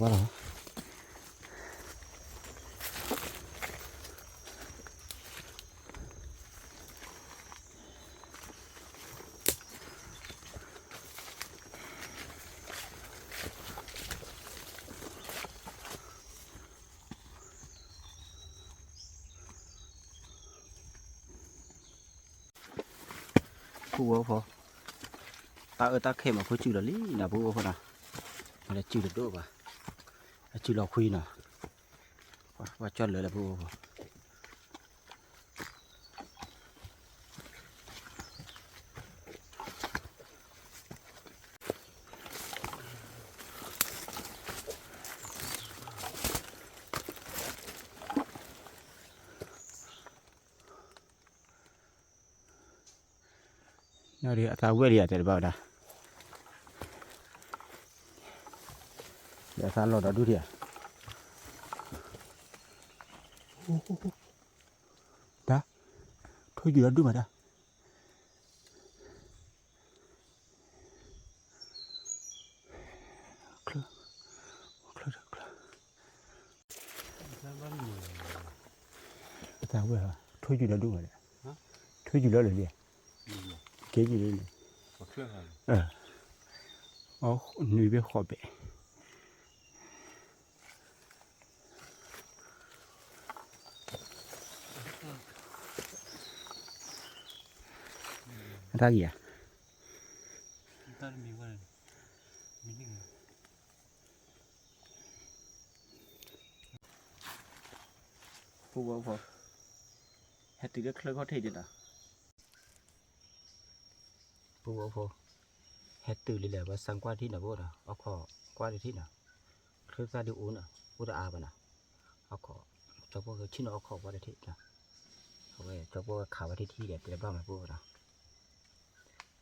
ဝါလီၤ. ပုၢ်ဝဲၢ်ဖိ, တၢ်အၢတၢ်ခဲမး ဖိစုလီၤလံနီၤ ပုၢ်ဝဲၢ်ဖိနီၤ, မ့ၢ်လၢစုတဒိၣ်ဘၣ်, အစုလီၤခွံနီၤ, ပှၤကၠီလၢာ်လၢပုၢ်ဝဲၢ်ဖိ. အသးဝဲၢ်လံဧါ တဲတဘၣ်ဝဲဒၣ်, ဒီးအသးလီၤဒီးဒုးထံဧါ, တၢ်, ထိၣ်ယုၢ်ဒီးဒုးမးတၢ်. ချၢ, ချၢ, ချၢ, အသးဝဲၢ်, ထိၣ်ယုၢ်ဒီးဒုးမးဒီး, ထိၣ်ယုၢ်လီၤလၢာ်လံ, ကဲယုၢ်လၢလံ, နွံဘ့ၣ်ဃိးဘ့ၣ် အတၢ်ဂ့ၤဧါ, ပုၢ်ဝဲၢ်ဖိ, ဟဲတုၤလၢချၢခီၣ်ထံးဒ်နီၤ. ပုၢ်ဝဲၢ်ဖိ, ဟဲတုၤလံလဲၣ် ပှၤစၢကွၢ်တထံၣ်နီၤ ပုၢ်ဝဲၢ်နီၤ, အိၣ်ခိးကွၢ်တထံၣ်နီၤ, ချၢသၣ်ဒုးအိၣ်နီၤ အိၣ်တအါဘၣ်နီၤ, အိၣ်ခိး, ကၠီဖိဝဲဆ့ၣ်နီၤအိၣ်ခိးကွၢ်တထံၣ်နီၤ, အဝဲကၠီဖိဝဲခးဝဲထံထံဒီး တဲတဘၣ်မး ပုၢ်ဝဲၢ်နီၤ,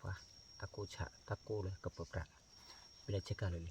ပှၤ, တၢ်ကိၢ်ဆး တၢ်ကိၢ်လၢကပၢပြး, မ့ၢ်လၢဆဲးကၢ်လၢာ်လံ. ဆ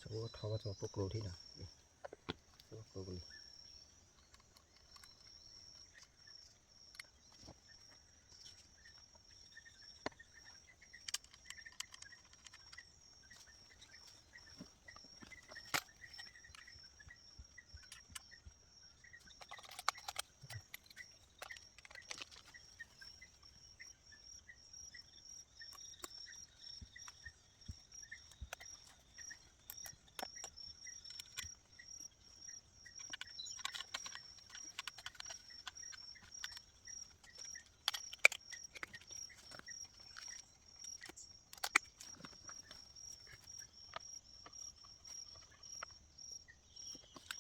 ိကမိၣ်ထီဘၣ်ဆိကမိၣ်ကျိထံၣ်နီၤ, ဆိကမိၣ်ကျိကလံ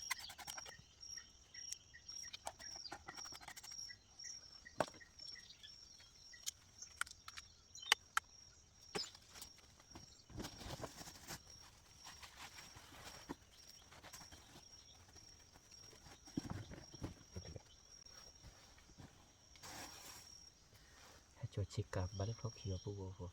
ၤ. ဟဲကၠီဆ့ကၤ ဘၣ်လၢဖျီခံလီၤ ပုၢ်ဝဲၢ်ဖိ.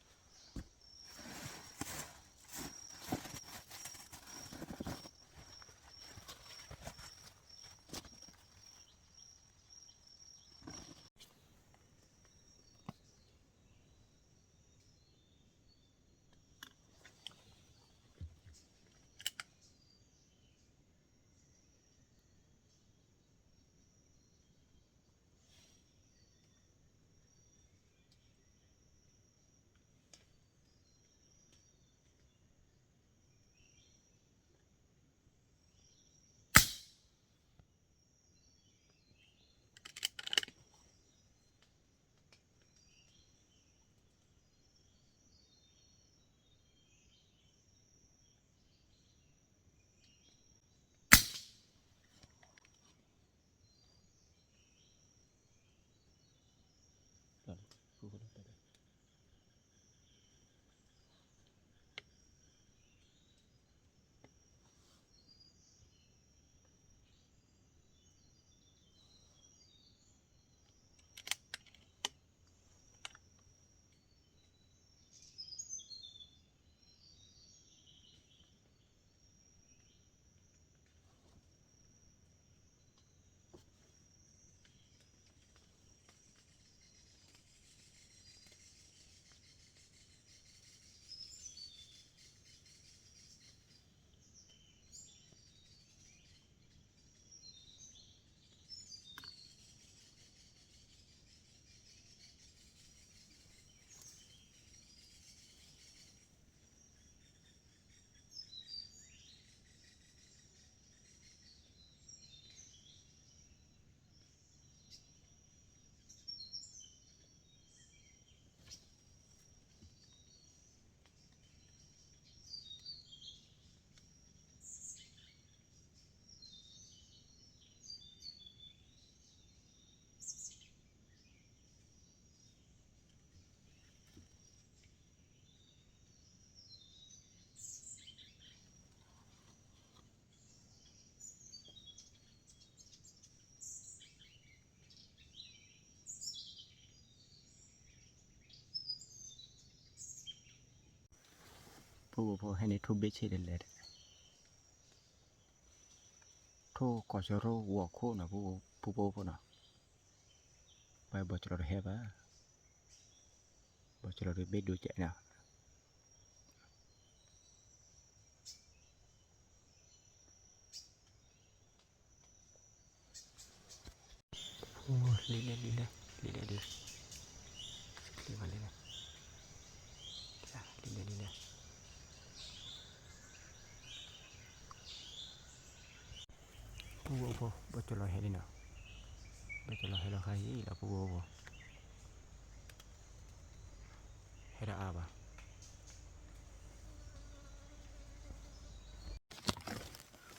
ဖုဖိ ဟဲန့ၣ်ထိၣ်ဘ့ၣ်ဆ့ၣ်လဲၤလဲၤဒီး ထိၣ်ကီၤစရီဝီၤခိၣ်နီၤ ဖုဖိဖိနီၤ, ပှၤဘီၣ်စရီတဟဲဘၣ်, ဘီၣ်စရီတဘ့ၣ်ဒိကဲးနီၤ. လံလဲၣ် လံလဲၣ် လံလဲၣ်ဒုး, လံလဲၣ် လံလဲၣ် လံလဲၣ်ဒုး, ဖုဖိဖိ ဘီၣ်စရီဟဲလံနီၤ, ဘီၣ်စရီဟဲလီၤခါအံၤလီၤ ဖုဖိဖိ, ဟဲတအါဘၣ်.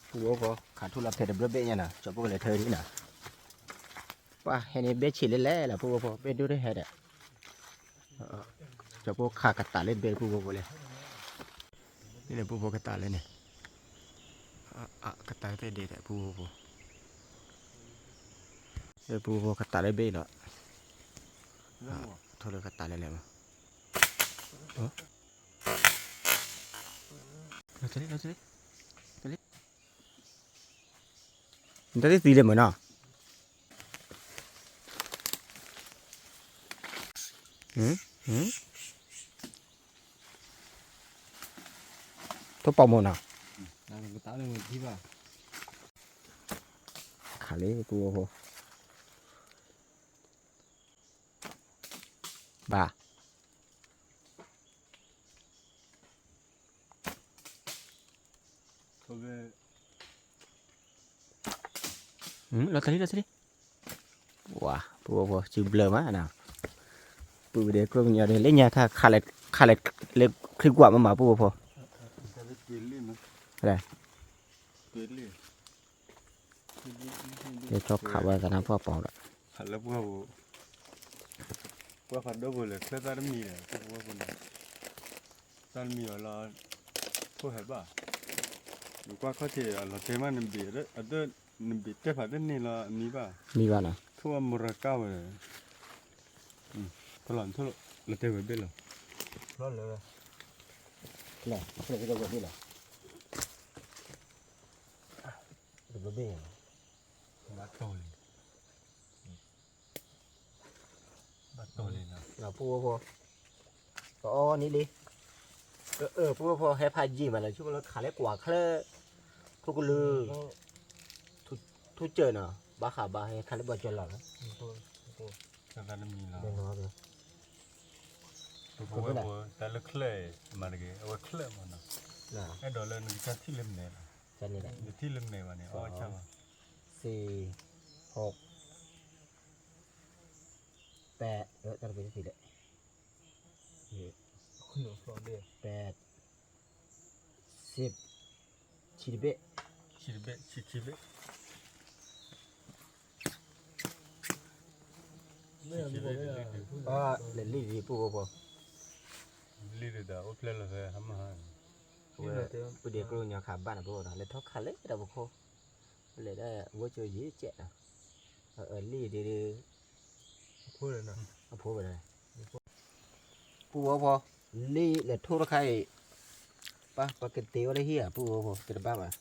ဖုဖိဖိ ခးထူၣ်လီၤဖဲတဘျီဘ့ၣ်ညါနီၤ, ကၠီဖိကလဲၤထၢဒံးနီၤ, ပှၤဟဲန့ၣ်ဘ့ၣ်ဆံးလဲၣ်လဲၣ်လီၤ ဖုဖိဖိ ဘ့ၣ်ဒိၣ်တဟဲဒီး, ကၠီဖိခးကတးလၢဘ့ၣ် ဖုဖိဖိလဲၣ်, န့ၣ် ဖုဖိကတးလၢန့ၣ်, ကတးသ့ၣ်ဒ့ဒီး ဖုဖိဖိ, ဖုဖိကတးလၢဘ့ၣ်လီၤ, ထိၣ်လၢကတးလၢလဲၣ်မး လီၤတလံ လီၤတလံ တလံ, နတသံလၢမုၢ်နီၤ, ထိၣ်ပိာ်မုၣ်နီၤ, ခးလံ ဖုဖိဖိ, ဘၣ် လီၤတလံ လီၤတလံ, ဝါ ဖုဖိဖိ စုဘျၢမးနီၤ, ပုၢ်ဝဲၢ်ဒဲး ကျိကညီဒဲး လၢညါခါ ခးလဲၣ် ခးလဲၣ်လၢချံကွၢ်မးမး ဖုဖိဖိ, လၢ ကဲထီၣ်ခးဝဲသနာ်ပှၢ်ပီၤဒီး ခးလၢပှၢ်ပူၤ, ပှၢ်ဖးဒိၣ်ပူၤလဲၣ် ချၢၣ်သၣ်တမံၤဒီး ပှၢ်ပူၤန့ၣ် သၣ်တမံၤအီၤလီၤ, ထိၣ်ဟဲဘၣ်, နကွၢ်ခီၣ်ထံးအလီၤတဲမး နဘ့ၣ် နဘ့ၣ်တဲဖးတန့ၢ်လီၤ အမံၤဘၣ်, မံၤဘၣ်နီၤ, ထိၣ်အမရကၢ်ဝဲ, ဖီလီၤထိၣ်လီၤ လီၤတဲဝဲဘ့ၣ်လီၤ, ဖီလီၤလၢ ဖီလီၤတဲဝဲဘ့ၣ်လီၤ, တဘျီဘ့ၣ်, ဘၣ်တိၢ်လံ, ဘၣ်တိၢ်လံနီၤ, ပှၢ်ဖိ တအီၣ်န့ၣ်လံ, ပှၢ်ဖိ ဟဲဖးယံာ်မးလၢ ဆိကမိၣ်လၢခးလၢကွၢ်ချၢၣ်, ထိၣ်ကလုၢ်, ထိၣ်စၢၢ်နီၤ ဘၣ်ဃးဘၣ်ဟဲခးလၢဘီၣ်ကၠီလီၤလီၤ, တၢ်လၢချၢၣ်မးတဂ့ၤ အဝဲချၢၣ်မးနီၤ, အဲၣ်ဒိးလၢနကထံၣ်လၢမဲာ်လီၤ, နထံၣ်လၢမဲာ်ဘၣ်န့ၣ် အီၣ်ဆၣ်ဘၣ်, သံ ဟိး ပဲ တၢ်တပ့ၤတသံလဲၣ်, ပဲ စံး ဆံတဘ့ၣ်, ဆံတဘ့ၣ် ဆံခံဘ့ၣ်, လဲၤလံဒံးပှၢ်ဖိ, လံဒံးဒီးအိၣ်ဖျဲၣ်လီၤဖဲ ဟါမၢ်ဟါန့ၣ်, ပဒ့ကျိညီခးဘၣ်န့ၣ် ပအိၣ်ဒီး လဲၤထီၣ်ခးလၢတၢ်ပခိၣ်, လဲၤဒၣ်ဝဲကၠိယံၤကဲးနီၤ, လံဒံးဒီး အဖိဝဲဒၣ်, ပှၢ်ဖိ, လံလဲၤထိၣ်တခါအံၤ, ပၢ်ပကတ့အီၤလၢဟံၣ်ဧါ ပှၢ်ဖိ ကတဘၣ်ဘၣ်,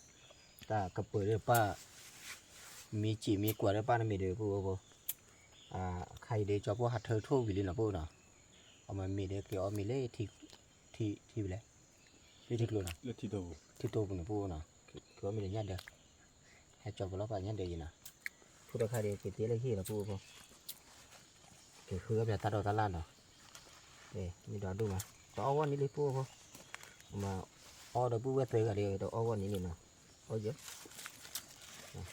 တၢ်ကပၢၤဒီးပၢ်, မံစံးမံကွၢ်ဒီးပၢ်နမံၤဒီး ပှၢ်ဖိ, အခါအံၤဒီး ကၠီဖိဟးထၢထိၣ်ဝံၤလံနီၤ ပှၢ်နီၤ, အမ့ၢ်မ့ၢ်ဒီး က့ၤအီၣ်မ့ၤလၢ ထံ ထံ ထံဖဲလဲၣ်, လၢထံကျိနီၤ, ထံတိာ်ပူၤန့ၣ် ပှၢ်ဖိနီၤ, က့ၤအီၣ်မ့ၤဒီးညၣ်ဒၢး, ဟဲကၠီၤပလီၢ်ပာ်ညၣ်ဒၢးယံၤနီၤ, ထိၣ်တခါဒီး က့ၤတ့လၢဟံၣ်လီၤ ပှၢ်ဖိ, က့ၤဃုအီၣ်ပတၢ်ဒိးတၢ်လၣ်နီၤ, မ့ၢ်ဒီဒူၣ်မး, တအီၣ်ဂီၢ်န့ၣ်လံ ပှၢ်ဖိ, မၤအီၣ်ဒီးပုၢ်ဝဲၢ်သၢဂၤဒီး တအီၣ်ဂီၢ်န့ၣ်လံနီၤ, အီၣ်ယဲ,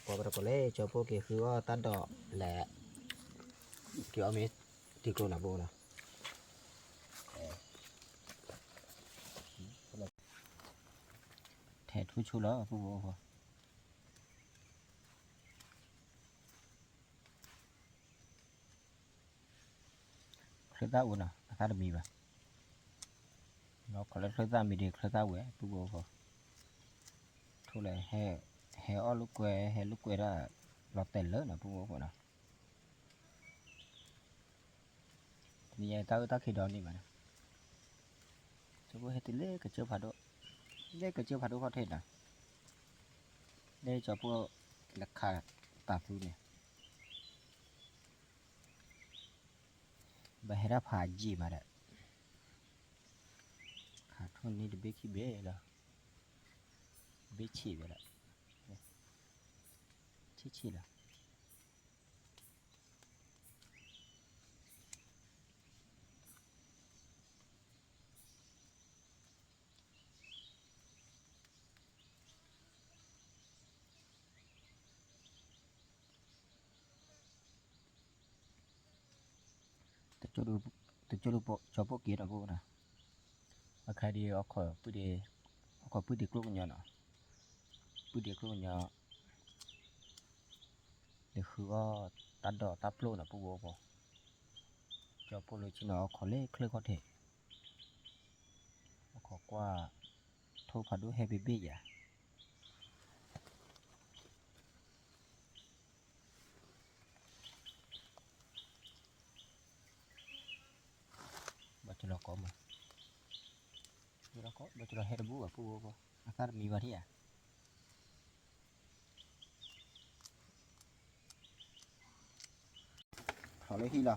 ကွၢ်ပတကိးလဲၣ် ကၠီဖိက့ၤဃုအီၣ်တၢ်ဒိးလဲၣ်, က့ၤအီၣ်မ့ၤထံကျိနီၤ ပှၢ်ဖိနီၤ, ထဲထူဆိလီၤ ပှၢ်ဖိ ချၢၣ်သၣ်အိၣ်နီၤ အသၣ်တမံၤဘၣ်, လီၤခီလၢချၢၣ်သၣ်မံၤဒီး ချၢၣ်သၣ်ဝဲ ပှၢ်ဖိ, ထိၣ်လဲၣ်, ဟဲအီၣ်လိာ်ကွဲ ဟဲလိာ်ကွဲဒၣ် လီၤတဲာ်လၢနီၤ ပှၢ်ဖိနီၤ, တနံၤညါတၢ်အုၣ်တၢ်ခ့ဒီးန့ၣ်ဘၣ်နီၤ, ကၠီဖိဟဲတုၤလၢကစၢၢ်ဖးဒိၣ် လၢကစၢၢ်ဖးဒိၣ်ခီၣ်ထံးနီၤ, လၢကၠီပိၢ်လၢခးတၢ်သူန့ၣ်, ဘၣ်ဟဲဒၣ်ဖးယံာ်မးဒီး, ခးထိၣ်န့ၢ်တဘ့ၣ်ခံဘ့ၣ်လီၤ, တဘ့ၣ်ဆံးဘ့ၣ်လီၤ, ဆံးဆံးလီၤ. တကၠိဒုးကၠီပိၢ်က့ၤနီၤပူၤနီၤ, အခါဒ် အခီၣ်ပုၢ်ဒ့ကျိၣ်ကညီနီၤ, ပုၢ်ဒ့ကျိၣ်ကညီ လဲၤဃုအီၣ်တၢ်ဒိးတၢ်ပျိၢ်နီၤ ပုၢ်ဖိဖိ, ကၠီပိၢ်လၢဆ့ၣ်နီၤ အခီၣ်လၢချၢၣ်ခီၣ်ထံး, အခီၣ်ကွၢ် ထိၣ်ဖးဒိၣ်ဟဲဘ့ၣ်ဘ့ၣ်ယၤ ဘၣ်ကလီၤကီမး, ဘၣ်ကလီၤဟဲတဘူၣ်ဘၣ် ပုၢ်ဖိဖိ, အသၣ်တမံဘၣ်ထံၣ်ဧါ. ထီၣ်လၢဟံၣ်လီၤ,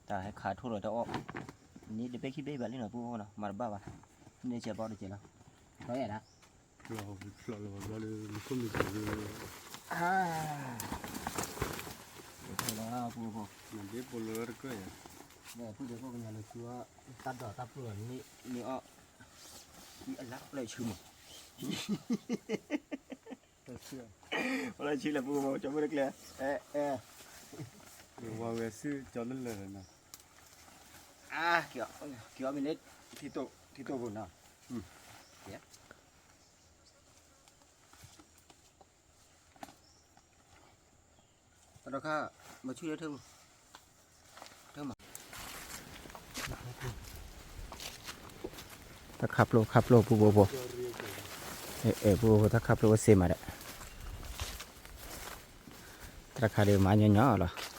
တၢ်ဟဲခးထိၣ်လီၤတအီၣ်, န့ၣ်တဘ့ၣ်ခံဘ့ၣ်ဘၣ်လံနီၤ ပုၢ်ဖိနီၤ မၤတဘၣ်ဘၣ်, န့ၣ်စဲးဘီတစဲးလီၤ, ထီၣ်အဲၣ်ဒၣ် ဖျိလီၤဘျီလၢမူခိၣ်မံၤပူၤလၢ, ဖျိလီၤ ပုၢ်ဖိ, နဒ့ပိာ်လီၤတကၢၢ်ယၤ, ပုၢ်ဒ့ဖိကညီလၢဆူအီၣ် တၢ်ဒိးတၢ်ပျိၢ်န့ၣ်အီၣ်, အလၢလၢဆူမး လၢဆူလၢပုၢ်ဖိ ကၠီမ့ၢ်တကျဲ, အဲ အဲ ဝါဝဲစုကၠီလၢလၢာ်နီၤ, က့ၤအီၣ်မ့ၢ်လၢ ထံတိၢ်ဖိနီၤ, တၢ်ဒိးခါ မၤဆူၣ်လၢထၢၣ်ပူၤ, တၢ်ခးပျိၢ်ခးပျိၢ် ပုၢ်ဖိဖိ, အဲ အဲ ပုၢ်ဖိ တၢ်ခးပျိၢ်အိၣ်စ့မးဒီး, တၢ်ခးဒုးမၤညီညီလီၤ.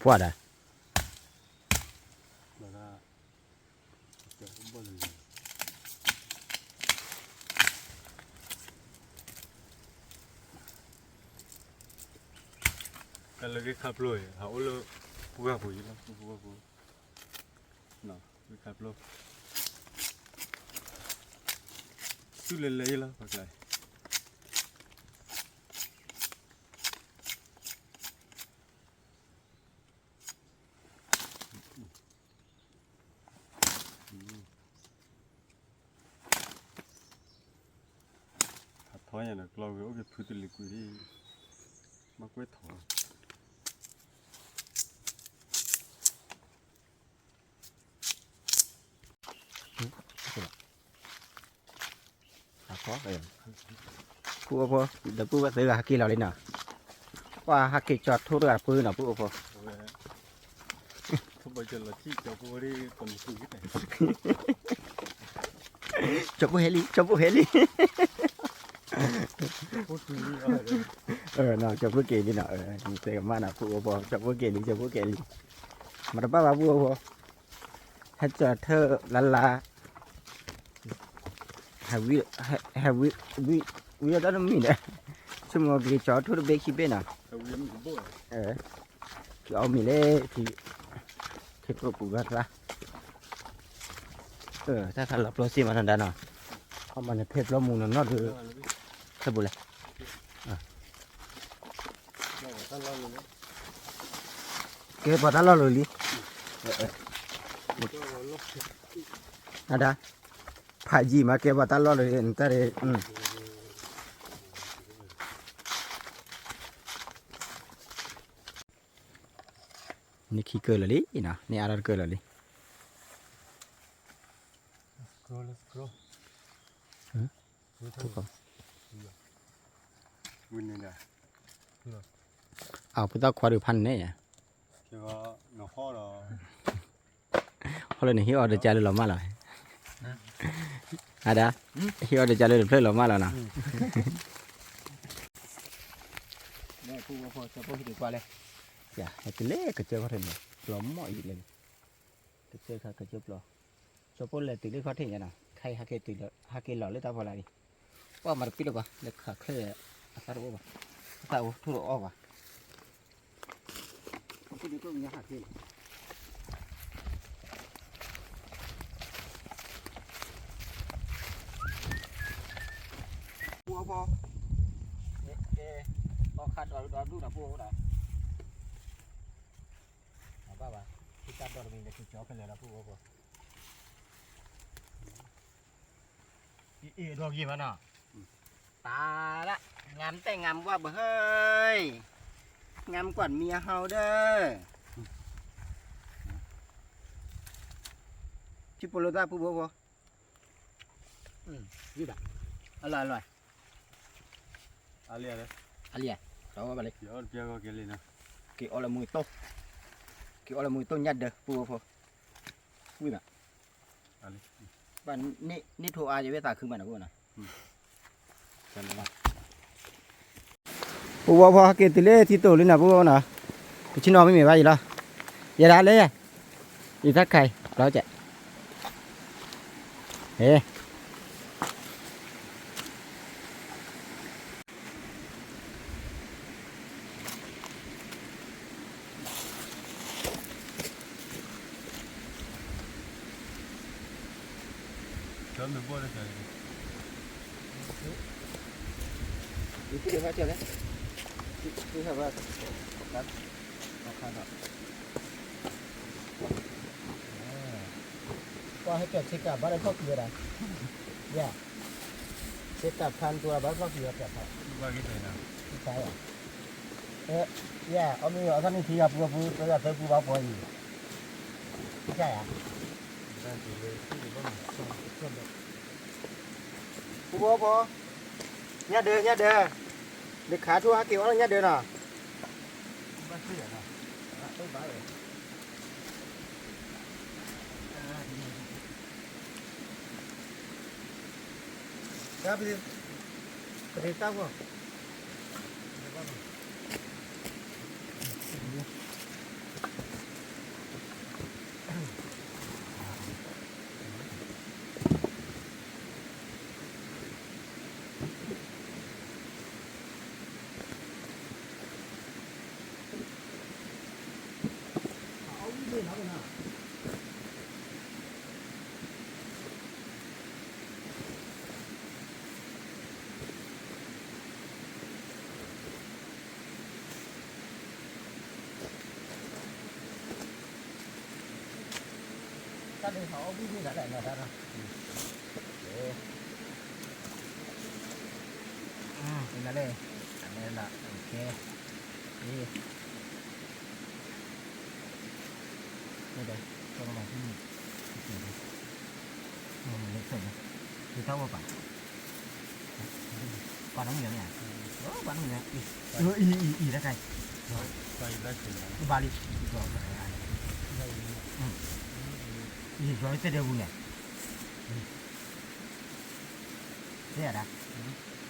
ပှၢ်ဒၣ် တၢ်လၢဂ့ၢ်ခးပျိၢ်အံၤ ဟးအိၣ်လၢပှၢ်ပူၤယံၤလီၤ ပှၢ်ပူၤ ဂ့ၢ်ခးပျိၢ် ဆူၣ်လဲၤလဲၤယံၤလီၤ ပှၤကျါ ဟးထီၣ်ညါဒီး ကျီဝံၤအိၣ်က့ၤဖုတလံၤကွံာ်ဒံး မ့ၢ်ကွဲးထီၣ် ပုၢ်ဖိ ဒီးပုၢ်ဝဲၢ်သ့ၣ်ဂၤဟဲက့ၤလီၤလံနီၤ, ပှၤဟဲက့ၤကၠီထိၣ်တဂၤတဖုနီၤ ပုၢ်ဖိ ကၠီဖိဟဲလံ ကၠီဖိဟဲလံ ကၠီဖိက့ၤလံနီၤ, တဲကမၣ်နီၤ ပုၢ်ဖိ ကၠီဖိက့ၤလံ ကၠီဖိက့ၤလံ, မၤတဘၣ်ဘၣ် ပုၢ်ဖိ ဟဲကၠီထၢၣ်လါလါ ဟဲဝံ ဟဲဝံ ဝံ ဝံအတၢ်တမံၤဒီး ဆိကမိၣ်က့ၤကၠီထိၣ်တဘ့ၣ်ခံဘ့ၣ်နီၤ, က့ၤအီၣ်မ့ၤလၢ ထံကျိပူၤဘၣ်သၣ်, တၢ်သးလီၤပျီစ့မးနီၤဒါနီၤ, အမၤနဖဲပျီမူနီၤနီၤဒီး ဖဲပူၤလဲၣ် ကဲပှၤတၢ်လီၢ်လီၤလံ, နဒါ, ဖးယံာ်မးကဲပှၤတၢ်လီၢ်လီၤလံ နတၢ်ဒ့, န့ၢ်ခံကၢၢ်လီၤလံနီၤ, န့ၢ်အါထီၣ်တကၢၢ်လီၤလံ. အဖိသၣ်ခွါဒုးဖးန့ၣ်ယါ, ဟီၣ်လၢန့ၣ် ဟ့ၣ်အီၣ်တကၢလၢလီၤမၢ်လီၤ, အဒၣ်, ဟ့ၣ်အီၣ်တကၢလၢတဖျၢၣ်လီၤမၢ်လီၤနီၤ, ဟဲတုၤလၢကစၢၢ်ခီၣ်ထံးန့ၣ် ပျီမီၢ်အံၤလဲၣ်န့ၣ်, ကစၢၢ်ခါကစၢၢ်ပျီ, ကၠီဖိလဲၤတုၤလၢခီၣ်ထံးညါနီၤ, ခါအံၤဟဲက့ၤတုၤလၢ ဟဲက့ၤလီၤလၢတၢ်ဖီလာ်လံ, ပှၢ်မၤတပံၢ်လၢၤဘၣ် လၢခးချၢၣ် အသၣ်တအိၣ်ဘၣ်, အသၣ်အိၣ်ထိၣ်တအီၣ်ဘၣ် ပူအီၣ်ဖီ, အီၣ်ခါဒီးဒူၣ်ဒီးပူအီၣ်ဒီး, အဘၣ်ဘၣ်, ခံတၢ်ဒီတမံၤဒီး ကကၠီဖဲလဲၣ်ဒီးပူအီၣ်ဖီ, အ့ၣ်ဒီးဂ့ၤမးနီၤ, တၢ်လၢ ငါမ့ၢ်တဲငါမ့ၢ်ကွၢ်ဘၣ်ဟၢၣ်, ငါမ့ၢ်ကွၢ်မံၤအဟီဒီး ကံၢ်ပိလိသၣ်ပူဖိဖိ, အလီၤအလီၤ, အလီၤ, တၢ်ဝဲဘၣ်လံ, က့ၤအီၣ်လၢမူတိၢ်, က့ၤအီၣ်လၢမူတိၢ်ညၣ်ဒၢပူဖိဖိ, ဝံၤဘၣ်, ဘၣ်န့ၣ်ထိအါယဝဲသးခုမးနီၤ, ပူဝဲဖီဟဲက့ၤတုၤလၢထံတိာ်လံနီၤ ပူဝဲနီၤ, ပဆ့ၣ်နီၤမ့မ့ၢ်ဘၣ်အံၤလီၤ, ယဲဒၣ်လဲၣ်, ယတၢ်ခါအံၤ ဘျီကဲး, ဟဲ ပှၤဟဲပၠီဆ့ကၤဘၣ်ဒီးဖီၣ်ကံၤဝဲဒၣ်, ယၤ, ဆ့ကၤဖၣ်တူၤဘၣ်ဖီၣ်ကံၤဝဲပၠီဖီၣ်, ယၤ, အမ့ၢ်အသၣ်န့ၣ်ထံဂၤပူၤပူၤ တဂၤသၢပူၤဘၣ်ပှၤအံၤ, ယၤ, ပူၤပူၤပူၤ, ညၣ်ဒၢ ညၣ်ဒၢ, နခးထိၣ်ဟဲက့ၤအီၣ်လၢညၣ်ဒၢနီၤ. တၢ်ဒုးဟးအီၣ်ဘုၣ်ဘုၣ်ဂၤလဲၣ်နီၤတၢ်နီၤ, အၢ အၢ အလဲၤလီၤ အကဲ အ့ မ့ၢ်ဒီး ကီၢ်ကမၤဖုၣ်န့ၣ် မ့ၢ်လဲၤဆၢၣ်န့ၣ် ဒုးတၢ်ဝဲပာ် ပှၤနီတမံၤလီၤမ့ၢ်ဧါ, ပှၤနီတမံၤလီၤ, အံၤ အံၤ အံၤ တၢ်ခါအံၤ, ဘၣ်လံ, ယွၤတဲဒဲပူၤန့ၣ်, တဲဒၣ်,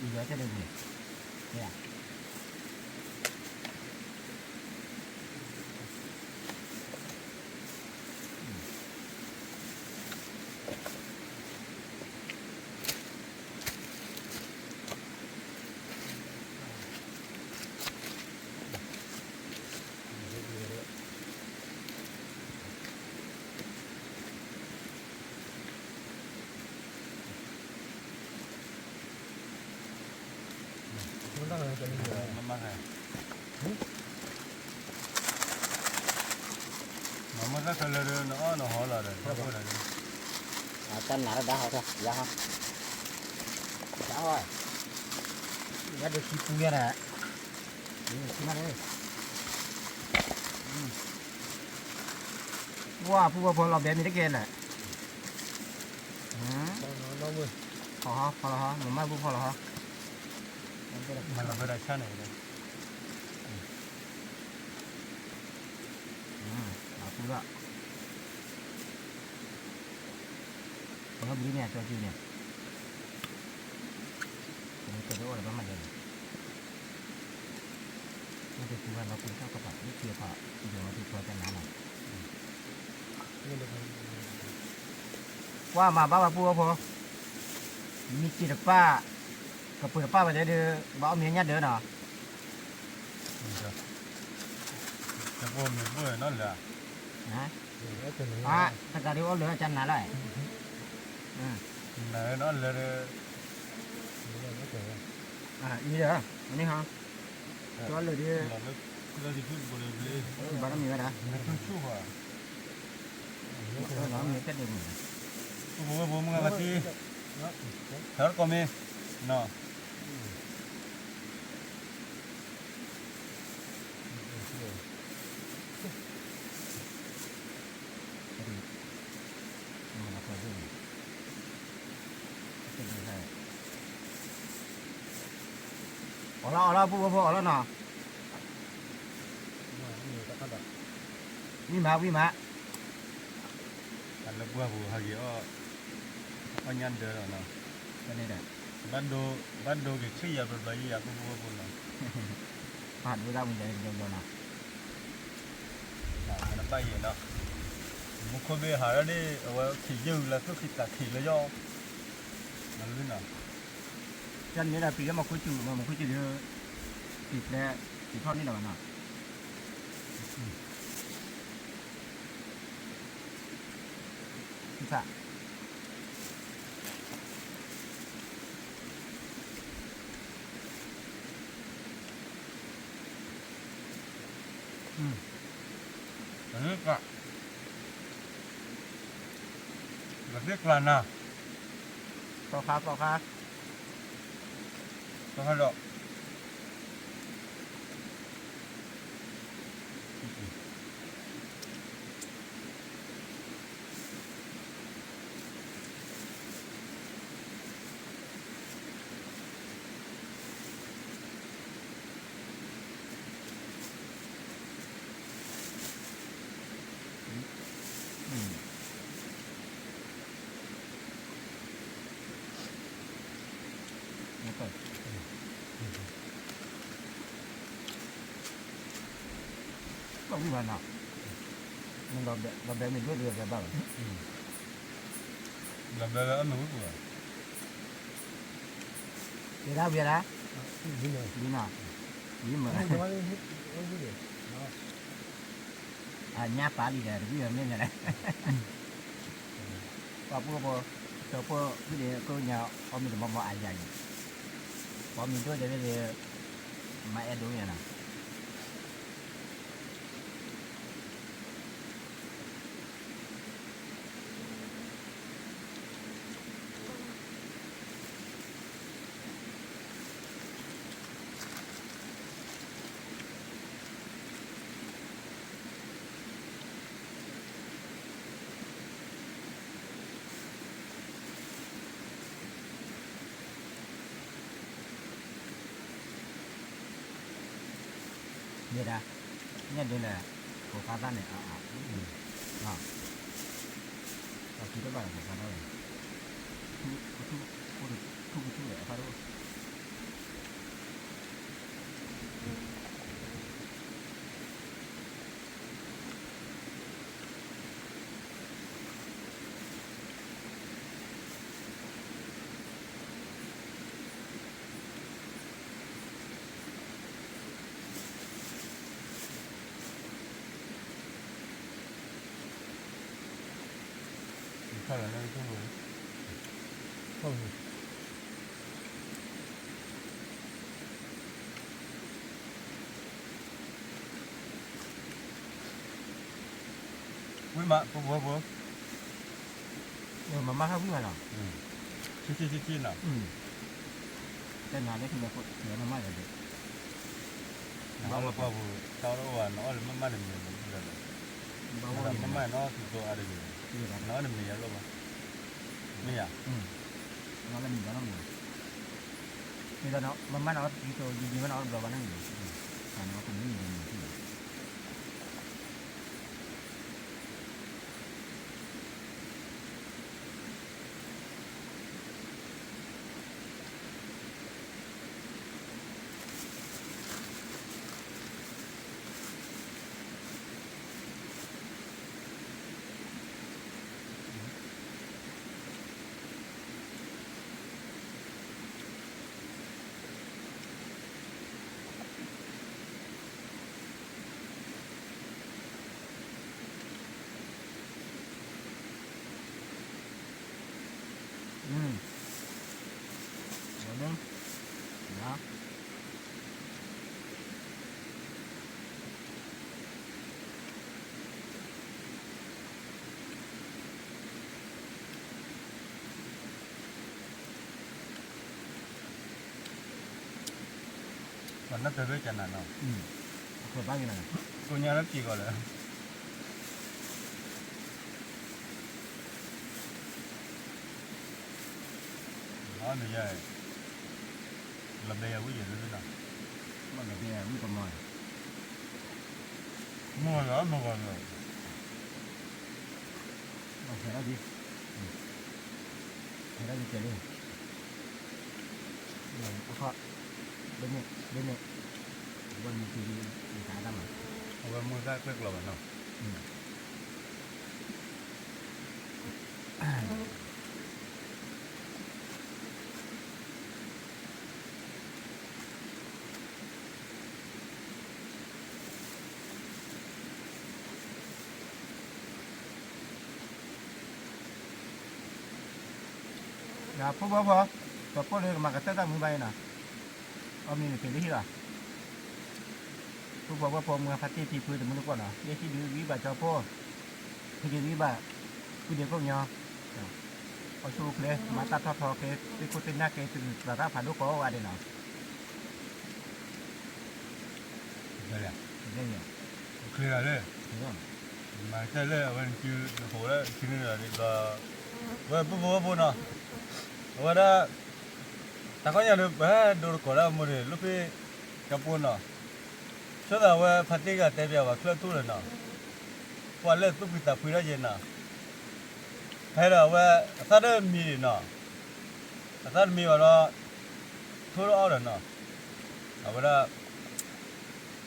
ယွၤတဲဒဲပူၤန့ၣ် မၤမၤသးလၢနအီၣ်နဟီလီၤဒီး တၢ်နးတၢ် ဒါဟီၣ် ဒါဟီၣ် ဒါဟီၣ် ညါဒိးခံပူညါန့ၣ် ခံမးန့ၣ် ဝါ ပူဝဲဖိလီၤဘဲမ့ၢ်တကဲလဲၣ် ဖီလီၤဟီ ဖီလီၤဟီ မမၢ်ပူဖီလီၤဟီ မၤလီၤဘၢတၢ်ဆါန့ၣ်, အပူၤလီၤ, ပှၤဘုန့ၣ်အကၠီက့ၤန့ၣ်, ပှၤကၠီက့ၤအိၣ်ဒီးဘၣ်မၤဒၢးန့ၣ်, မ့ၢ်တပူၤဘၣ်လီၤပူၤတၢ်ကပၤ လၢခံအဖး ယွၤထူၣ်ဖျီကနၤလီၤ. ကွၢ်မၤဘၣ်ဝဲပူၤဝဲဖိ, မံၤစံးတပၣ်, ကပၢၤတပၣ်ဝဲဒၣ်ဒီး ဘၣ်အီၣ်မ့ၤညၣ်ဒၢးနီၤ, တပၢၤမ့ၤဘၢၣ်နီၤလၢ, တဂၤဒုးအီၣ်လၢကနၤလီၤ, နၤလၢနီၤလၢ, အံၤဒီး, န့ၣ်ဟီ, ကၠီလၢာ်ဒ်, ဘၣ်နီတမံၤဝဲဒၣ်, မ့ၢ်တဲဒ်ပူၤ, ပူၤဝဲပူၤမုၢ်ဂၤကသံ, ဟဲကီၢ်မ့ၢ်, နီၤ, အီၣ်လီၤအီၣ်လီၤ ပူၤဝဲဖိအီၣ်လီၤနီၤ, ဝံၤမး ဝံၤမး, အလၢပှၢ်ပူၤဟးက့ၤအီၣ်, အီၣ်ညၣ်ဒၢးလီၤနီၤ, ဘၣ်ဒိ, ဘၣ်ဒိက့ၤဆံးယၤဘျီဘျီယံၤယၤ ပူၤဖိဝဲဖိနီၤ, ပာ်ဒိတၢ်ဝံၤယၤတဘျီဘျီနီၤ, ဘၣ်ယဲနီၤ, မူခိၣ်ဘ့ၣ်ဟးထီၣ်ဒ် အဝဲခံယုၢ်လၢသူၣ်ခံသးခံလၢယီၢ်, နလွံၢ်နီၤ, ကန့ၣ်မ့ၢ်ဒၣ်ပံၤလၢမၤခိၣ်စူၤ မၤခိၣ်စူၤဒီး, ပံၤဖျဲး, ပံၤထီၣ်န့ၣ်လီၤဘၣ်နီၤ, ကသ့ၣ်ကျါနၤ, သီခါ သီခါ, သီခါဒီး ဘၣ်ဝံၤဘၣ်နီၤ, လီၤဘဲမ့ၢ်ဒိၣ်ဒံးဘၣ်ဘၣ်, လီၤဘဲဝဲအမ့ၢ်ဝံၤပူၤဘၣ်, ဝံၤဒၣ်ဝံၤဒၣ်, ဝံၤနီၤ, ဝံၤမး, အညါပာ်လံဒီး တဝံၤမ့ၢ်န့ၣ်လဲၣ်, ပှၤပူဖိ, ကၠီဖိ, ဖုဒ့းကိးညါ, အီၣ်မ့ၤတမီမီအယၤအံၤ, ပှၤမ့ၢ်ဒိၣ်ဒဲး, မၤအဲၣ်ဒိးမ့ၢ်နီၤ မ့ၢ်ဒၣ်, ညၣ်ဒုးလဲၣ်, ကိးဖးသၣ်န့ၣ်, အကံတဘၣ်ကိးဖးသၣ်ဝဲ, ထူကထူ, ထူကထူလဲၣ် အဖးဒိၣ် ဝံၤမး ပဖိပဖိ, မၤမၤဟးဝံၤမးနီၤ, ဆ့ဆ့ဆ့ဆ့နီၤ, တနၤလၢခံလၢဖိ မၤမၤယၤဒဲး, နအီၣ်လၢပှၢ်ပူၤ တၢ်အီၣ်တအိၣ်ဘၣ် နအီၣ်လၢမ့ၢ်မးန့ၣ်မ့ၢ်လီၤ, မ့ၢ်မးနီၤ သူသိအါတဂ့ၤ, နအီၣ်န့ၣ်မ့ၢ်ယၤလီၤဘၣ်, မ့ၢ်ယၤ, နအီၣ်လၢမ့ၢ်ဘၣ်နီၤမ့ၢ် မ့ၢ်မၤနၤအီၤတကံတိၤ ယမၤနၤအီၤတဘျီဘၣ်န့ၣ်, ပှၤန့ၣ်အီၤကမ့ၢ်ယမၤနၤ ပှၤနီၢ်တၢၤဖဲကနၤနီၤ, ကိးညါလၢပျံၤဂီၤလၢ လီၤဘဲယၤဝံၣ်ယဲၢ်လၢနီၤ, လီၤဘဲယၤဝံၣ်ပမီၤ, မီၤလီၤမီၤဂီၤလီၤ, ဟဲဒၣ်ဒ်, ဟဲဒၣ်ဒ်ကဲလံ, အခီ, ဘဲန့ၣ်, ဘဲန့ၣ်, အဝဲမူတံၤဒ်, ယသးတၢ်မၤ, အဝဲမူသၣ်ကျဲၣ်ကျီၤဘၣ်နီၤ. ဖိဖိဖိ, ကၠီဖိန့ၣ်ကမၤကတၢၢ်တၢ်မူဘၣ်အံၤနီၤ, အီၣ်မ့ၢ်န့ၣ်ပ့ၤလၢဟံၣ်လီၤ. ဖိဖိဖိ မိၢ်ဖါတံၢ်ဖံဖုတမူတကိးနီၤ, ယဲဟံၣ်ဒုးဂံၢ်ဘၣ်ကၠီဖိ, ဟံၣ်ဒုးဂံၢ်ဘၣ်ကုဒဲးခိၣ်ညီ, အိၣ်ဆူၣ်အိၣ်ချ့ မၤတၢ်ထီၣ်ထီက့ၤ သ့ၣ်ခိၣ်သ့ၣ်နၢ်က့ၤ တရံးသးတၢ်ဖးဒိၣ်ကိးဂၤဒဲးနီၤ. မၤကတၢၢ်လၢအဝဲနစုနဖိလၢစုန့ၣ်ဒီး, ဝဲပုၢ်ဖိဝဲၢ်ဖိနီၤ, အဝဲဒၣ် တၢ်ခီညါဒီး ပဟဲဒိတကိးဒၣ်မိၢ်န့ၣ် လိၣ်ဖ့ၣ်ကၠီဖိနီၤ, ဆိသးဝဲဖါတံၢ်ဂၤတဲပျးဝဲချၢၣ်ထူၣ်လၢၤနီၤ, ပှၤလၢသူၣ်ဖှံသးဖှံထီၣ်ယဲနီၤ, ဖဲဒီးအဝဲ အသၣ်တမံၤနီၤ, အသၣ်တမံၤဘၣ်ဒီး ထိၣ်တအီၣ်ဒီးနီၤ, အဝဲဒၣ်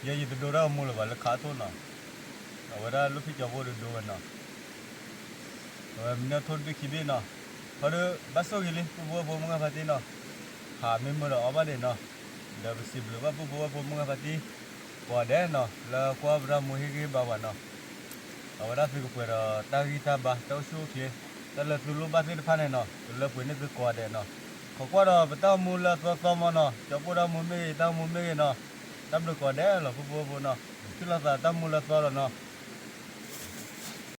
ယဲယတဒိတၢ်မိၢ်လၢၤဘၣ်လၢခးအထိၣ်နီၤ, အဝဲဒၣ်လိၣ်ဖ့ၣ်ကၠီဖိဒီးဒိဝဲနီၤ, အဝဲမ့ၢ်န့ၢ်ထိၣ်တဘ့ၣ်ခံဘ့ၣ်နီၤ, ခီဒီး ဘၣ်ဆိၣ်ဂ့ၤလံ ပုၢ်ဖိဝဲၢ်ဖိမုၢ်ဂၢ်ဖါတံၢ်နီၤ, ဟးမ့ၢ်မုာ်ဒီးအီၣ်ဘၣ်ဒံးနီၤ, ဒီးပစံးဘျုးဘၣ်ပုၢ်ဖိဝဲၢ်ဖိမုၢ်ဂၢ်ဖါတံၢ် ကိးဂၤဒဲးနီၤ လၢကွၢ်ပတၢ်မူဟ့ၣ်ဂံၢ်ဘါပှၤနီၤ, အဝဲဒၣ်သုကပှဲၤဒီးတၢ်ဂံၢ်တၢ်ဘါ တၢ်အိၣ်ဆူၣ်အိၣ်ချ့ တၢ်လၢသုလိၣ်ဘၣ်သ့ၣ်တဖၣ်န့ၣ်နီၤ ကလၢပှဲၤန့ၢ်သုကိးဂၤဒဲးနီၤ, ခိးကွၢ်ဒီးပတၢ်အိၣ်မူလၢအသီသီမီၢ်နီၤ, ကၠီဖိတၢ်အိၣ်မူမ့ၢ်ဂ့ၤ တၢ်အိၣ်မူမ့ၢ်ဂ့ၤနီၤ, တၢ်ဘျုးကိးဂၤဒဲးလီၤ ပုၢ်ဖိဝဲၢ်ဖိနီၤ, ထံၣ်လိာ်သးတၢ်မူလၢအသီလီၤနီၤ,